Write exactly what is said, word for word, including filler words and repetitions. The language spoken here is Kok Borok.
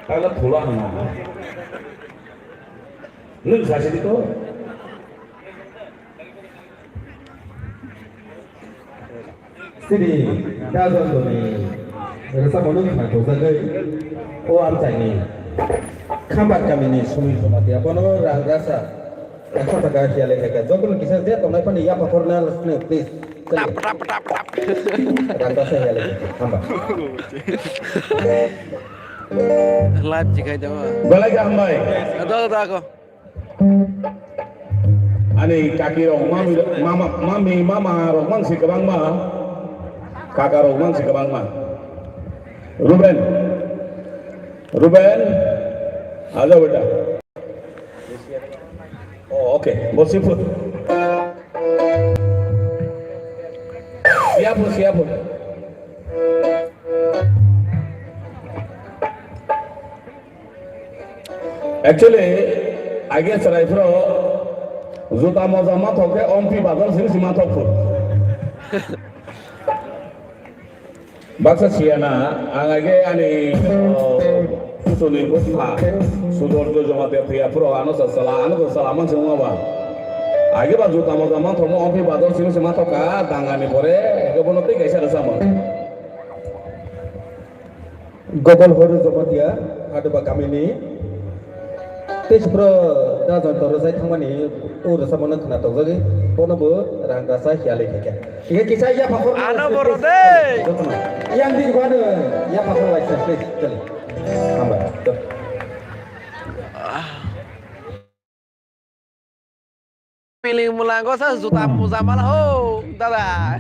Tala thula hana. Nwng sasi di to. Siri Dajon doni rwchapmung khna tongjakgwi o amchaini Khambar kamini Sumir Jamatia bono rang rasa ekso taka hiya lekha kha. Jotono kisa je tongnai phani yapha khorna lwsne, please. Tap, tap, tap, tap. Rang rasa hiya lekha kha. Hamba. Live jikai dama. Belai kha hambai. Ada, ada ako. Ani kaki rok, mami, mama, mami, mama rok mang si kwbangma, kaka rok mang si kwbangma. Ruben, Ruben, aja beta. Oh, okay, bosi put. Siap put, siap put. Actually, age chwrai phro juta moja manthok khe ompi bazar sini si manthok phuru. Baksa siyana, ang age ani, oh, kusuni bwkha, Sudor Jojoma Tepia phro ano sa sala, ano sa sala mansi wngma ba. Age ba juta moja manthok mo ompi bazar sini si manthok ka, dangani pore, age bono tei kaisa rwchapmung. Gogol Horu Jamatia, Haduba kamini. Tei sipro da jon toro jai thangmani, o rwchapmano khna tokjagwi, bono bo rang rasa hiya lai khaikha. Hiya kisa ya pakhor. Ano boro de. Yang di gua de, ya pakhor lai sa, please, chale. Hambai. Piling mulango sa juta muja mal ho, dada.